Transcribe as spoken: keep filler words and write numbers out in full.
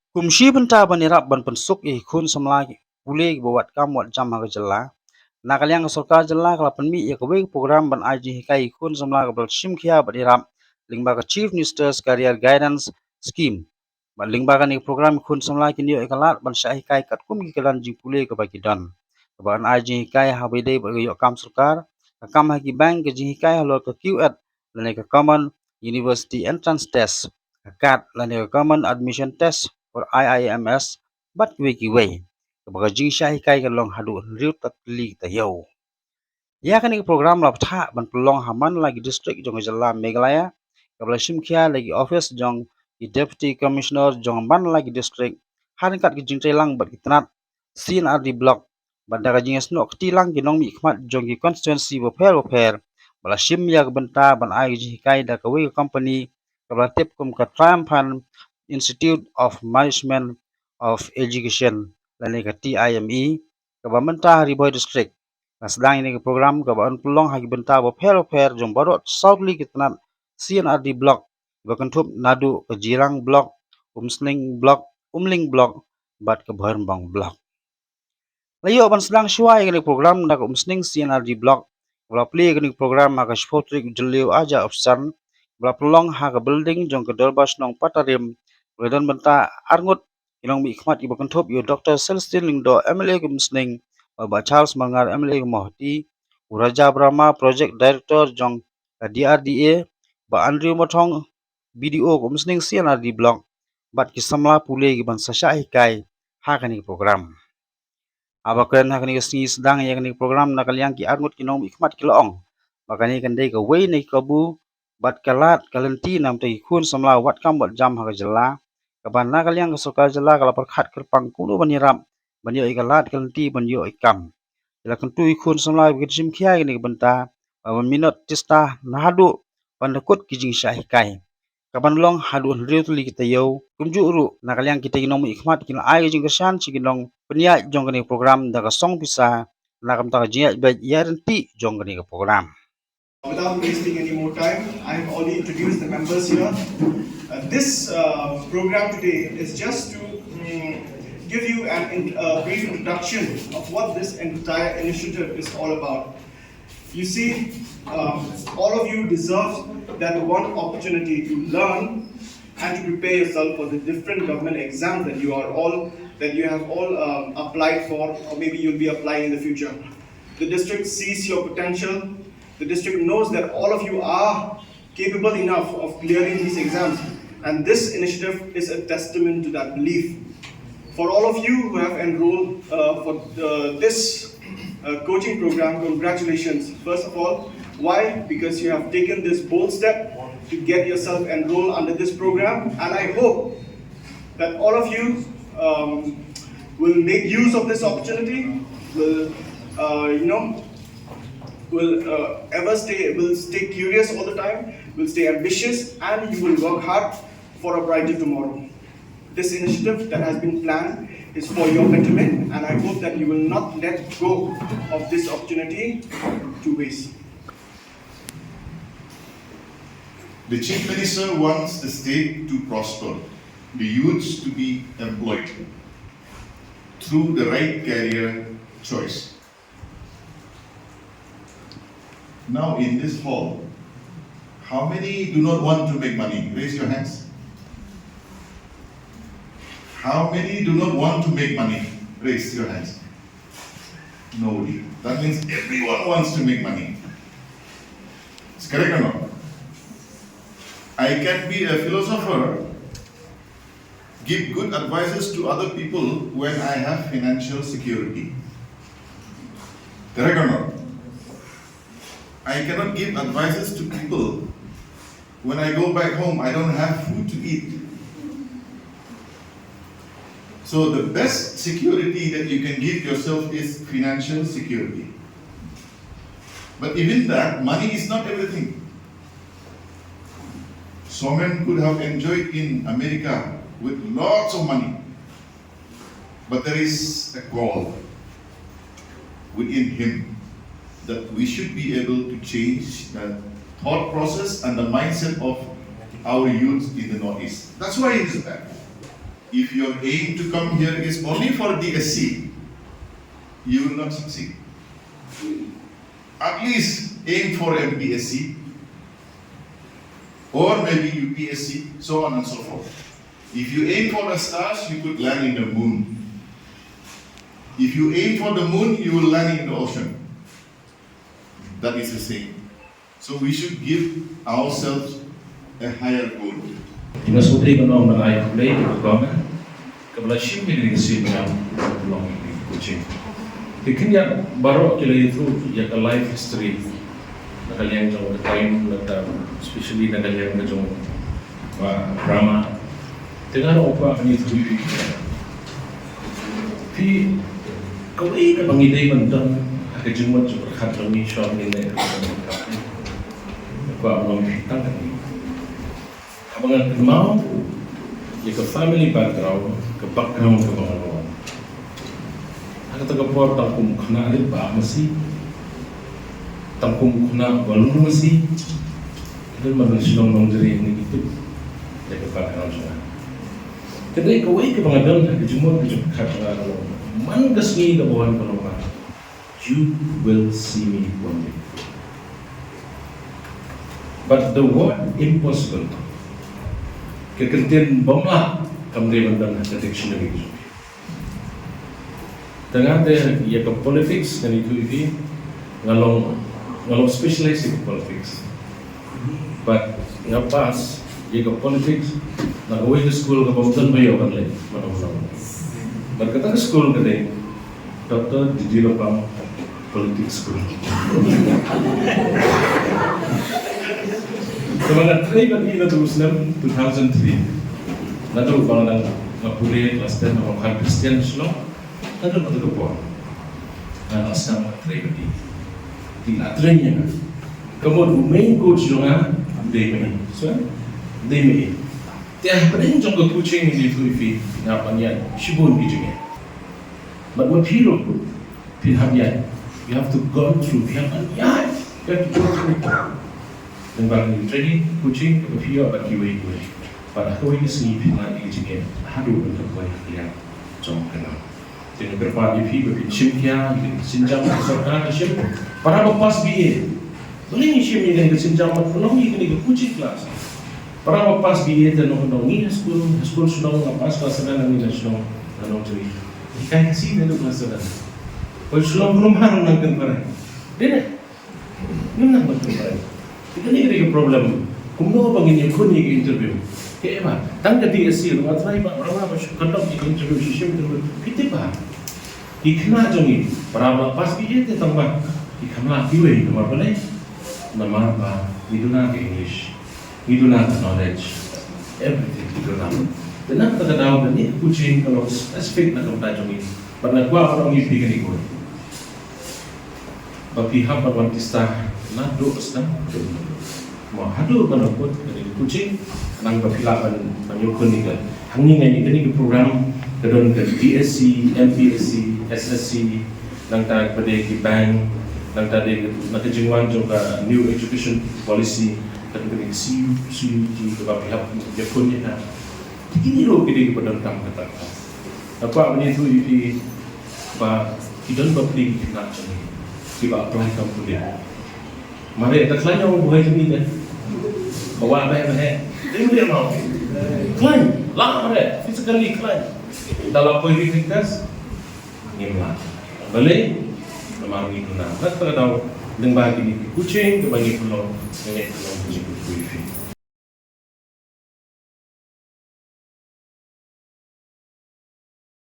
Kum shi bynta ban ïarap ban pynsuk ïa ki khun samla pule kiba wad kam wad jam ha ka jylla, na ka liang ka sorkar jylla ka la pynmih ïa kawei ka program ban ai jinghikai ïa ki khun samla kaba la shim khia bad ïarap lyngba ka Chief Minister's Career Guidance Scheme. Bad lyngba kane ka program ki khun samla kin ïoh ïa ka lad ban shah hikai katkum ki kyrdan jingpule kaba ki don. Kaba yn ai jinghikai ha ba ïadei bad ka ïoh kam sorkar, ka kam ha ki bank, ka jinghikai halor ka CUET lane ka Common University Entrance Test, ka CAT lane ka Common Admission Test or I I M S, bad kiwei kiwei. Kaba ka jingshah hikai kan long haduh hynriew tylli ki taïew. Ïa kane ka program la bthah ban pynlong ha man la ki district jong ka jylla Meghalaya, kaba la shim khia da ki office jong ki Deputy Commissioner jong man la ki district, ha ryngkat ki jingtreilang bad ki tnat C and R D Block, bad da ka jingïasnoh kti lang ki nongmihkhmat jong ki constituency bapher bapher, ba la shim ïa ka bynta ban ai ka jinghikai da kawei ka company kaba la tip kum ka Triumphant Institute of Management of Education lane ka T I M E, kaba mynta ha Ri Bhoi District. Nga sdang ïa kane ka program kaba yn pynlong ha ki bynta bapher bapher jong baroh saw tylli ki tnat C and R D Block, ba kynthup naduh ka Jirang Block, Umsning Block, Umling Block, bad ka Bhoirymbong Block. La ïoh ban sdang shuwa ïa kane ka program na ka Umsning C and R D Block, ba la plie ïa kane ka program ha ka shiphew tarik Jylliew arhajar arphew san, ba la pynlong ha ka building jong ka Dorbar Shnong Patarim, ba la don bynta arngut ki nongmihkhmat kiba kynthup ïa u Doctor Celestine Lyngdoh, M L A ka Umsning, bad Bah Charles Marngar, M L A ka Mawhati, u Raja Brahma, Project Director jong ka D R D A, Bah Andrew Mathong, B D O ka Umsning C and R D Block, bad ki samla pule kiban sa shah hikai ha kane ka program. Haba kren ha kane ka sngi sdang ïa kane ka program na ka liang ki arngut ki nongmihkhmat ki la ong ba kane kan dei kawei na ki kabu bad ka lad ka lynti namar ki khun samla wad kam wad jam ha ka jylla, kaba na ka liang ka sorkar jylla ka la pyrkhat kyrpang kumno ban ïarap ban ïoh ïa ka lad ka lynti ban ïoh ïa ka kam. Ki la kyntu ïa ki khun samla ba kin shim khia ïa kane ka bynta, ba ban minot tista naduh ban da kut ki jingshah hikai, kaban long haduh hynriew tylli ki taïew. Kumjuh ruh na ka liang kita ki nongmihkhmat ki la ai ka jingkyrshan sha ki nongpynïaid jong kane ka program da ka song pisa, na ka bynta ka jingïaid beit ïaid ryntih jong kane ka program. Without wasting any more time, I have already introduced the members here. Uh, this uh, program today is just to mm, give you an in, uh, brief introduction of what this entire initiative is all about. You see, um, all of you deserve that one opportunity to learn and to prepare yourself for the different government exams that you are all that you have all um, applied for, or maybe you'll be applying in the future. The district sees your potential. The district knows that all of you are capable enough of clearing these exams, and this initiative is a testament to that belief. For all of you who have enrolled uh, for uh, this uh, coaching program, congratulations. First of all, why? Because you have taken this bold step to get yourself enrolled under this program, and I hope that all of you um, will make use of this opportunity, will, uh, you know, will uh, ever stay, will stay curious all the time, will stay ambitious, and you will work hard for a brighter tomorrow. This initiative that has been planned is for your betterment, and I hope that you will not let go of this opportunity to waste. The Chief Minister wants the state to prosper, the youths to be employed through the right career choice. Now, in this hall, how many do not want to make money? Raise your hands. How many do not want to make money? Raise your hands. Nobody. That means everyone wants to make money. It's correct or not? I can be a philosopher, give good advices to other people when I have financial security. Correct or not? I cannot give advices to people when I go back home, I don't have food to eat. So the best security that you can give yourself is financial security. But even that, money is not everything. Someone could have enjoyed in America with lots of money. But there is a call within him that we should be able to change the thought process and the mindset of our youth in the Northeast. That's why he is back. If your aim to come here is only for D S C, you will not succeed. At least aim for M P S C or maybe U P S C, so on and so forth. If you aim for the stars, you could land in the moon. If you aim for the moon, you will land in the ocean. That is the same. So we should give ourselves a higher goal. Ina sutri kan ong ban ai khublei ka government kaba la shim ïa ka sien jam ka long ïa ka coaching. Te khyndiat baroh ki la ïathuh ïa ka life history na ka liang jong ka time, na ka, especially na ka liang ka jong Bah Rama. Te nga ruh kwah ban ïathuh ïa phi kawei kaba ngi dei ban don ha ka jingmut jingpyrkhat jong ngi shuwa ba ngin leh ka kam. Kwah ban ong ïa phi tang kane. Haba ngan kynmaw ïa ka family background, ka background kaba nga long. Ha kata ka por tang kum u khynnah rit ba masi, tang kum u khynnah ba lum masi, ka don man shnong Nongjri ne ki tip ïa ka background jong nga. Ka dei kawei kaba nga don ha ka jingmut ka jingpyrkhat ba nga long. Man ka sngi kaba wan ka long ba, you will see me one day. But the word impossible, ka kyntien bym lah, kam dei ban don ha ka dictionary. Te nga te ïa ka politics ngan ïathuh ïa phi, nga long, nga long specialist ïa ka politics. But nga pass ïa ka politics na kawei ka school kaba ym don ba ïoh ban leh, ba ym don. But kata ka school ka dei Doctor Didilapang Politics School. Kaba nga trei bad i naduh u snem two thousand three. Naduh ba nga dang, nga pule klas ten ha Christian Shillong. Naduh naduh ka por nga la sdang ban trei bad i. Te nga trei ïa nga. Ka mut u main coach jong nga u dei ma i. So, u dei ma i. Te hapdeng jong ka coaching ngi ïathuh ïa phi, nga pynïaid shibun ki jingeh. Bad ma phi ruh phin hap ïaid. You have to go through, phi hap ban ïaid. You have to go through. Lyngba ka training, coaching kaba phi ïoh bad kiwei kiwei. Bad ha kawei ka sngi phin lait ïa ka jingeh haduh ban kynmaw ïa ka liang jong ka nam. Te nga kyrpad ïa phi ba phin shim khia ïa ka sienjam ka sorkar ka shim. Para ba pass B A, balei ngi shim ïa ka sienjam, bad balei ngi kane ka coaching class? Para ba pass B A te nongkyndong, ngi ha skul, ha skul shnong nga pass class seven, ngi na shnong, na Nongjri. Ngi kai Khasi naduh class seven. Ba shnong ruh mar nang kynmaw. Dei ne? Ngim nang ban kynmaw. Te kane ka dei ka problem. Kumno ba ngin ïakhun ïa ka interview? Kaei ba tang ka D S C ruh nga try ba, ba, ba shu conduct ïa ka interview, shu shim interview. Phi tip ba ki khynnah jong ngi, para ba pass B A te tang ba ki kham lah kiwei, namar balei? Namar ba ngi duna ka English, ngi duna ka knowledge, everything ngi duna. Te na kata ka daw kane ka coaching ka long specific na ka bynta jong ngi. Bad nga kwah ban ong ïa phi kane kawei. Ba phi hap ban wan tista naduh sdang. Mo haduh ban wan kut kane ka coaching, khnang ba phi lah ban, ban ïoh khun ïa ka. Hangne nga ïa kane ka program ka don ka D S C, M P S C, S S C, nangta ka dei ki bank, nangta dei na ka jingwan jong ka New Education Policy, ka don ka dei ka C U, C U T, kaba phi hap ïa khun ïa ka. Kine ruh ki dei kiba donkam kata ka. Nga kwah ban ïathuh ïa phi ba ki don bapli ki khynnah jong ngi kiba apply kam pule. Mareh da khlaiñ ïa u bhoi jong ngi te. Ba wah beh beh. Dei mrih mo. Khlaiñ, lah mareh, physically khlaiñ. Da la poi retake test, ngim lah. Balei? Namar ngi duna. Nga kata ka daw lyngba kine ki coaching kiba ngi pynlong, ngi pynlong coaching ki pule.